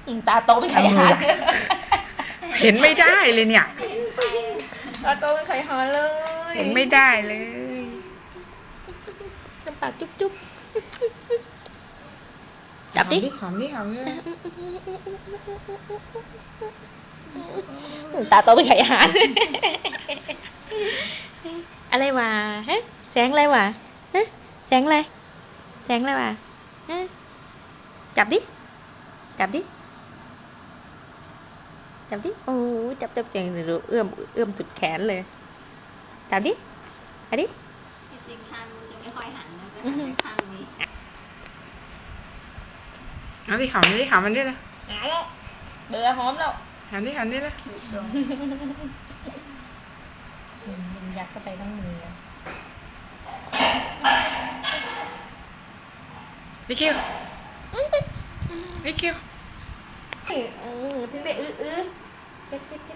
ອືມ ຕາໂຕເປັນໄຂ່ຫ່ານ ເຫັນໄມ່ໄດ້ເລີຍເນີ້ຍ ຕາໂຕເປັນໄຂ່ຫ່ານເລີຍ ເຫັນໄມ່ໄດ້ເລີຍ ນ້ຳປາກຈຸບໆ ຈັບດິ ຫອມດິ ຫອມດິ ຕາໂຕເປັນໄຂ່ຫ່ານ ອະໄລຫວາ ຮະ ແສງອະໄລຫວາ ຮະ ແສງອະໄລ ແສງອະໄລຫວາ ຮະ ຈັບດິ ຈັບດິ ຈັບດິ ໂອ້ ຈັບ ຈັບເກັ່ງເລີຍ ເອື້ອມ ເອື້ອມສຸດແຂນເລີຍ ຈັບດິ ເອົາດິ ທີ່ຈິງຄາງມັນຈະໄມ່ຄ່ອຍຫັນນະ ແຕ່ຄາງນີ້ ເອົາດິ ຫອມດິ ຫອມມັນດິລະ ເອົາລະ ເບື່ອຫອມແລ້ວ ຫອມດິ ຫອມດິລະ ອືມ ຍັດເຂົ້າໄປທັງມື ອີຄິວ ອີຄິວ ເອີ ເຖິງໄດ້ອືໆ ເກັບ ເກັບ ເກັບ.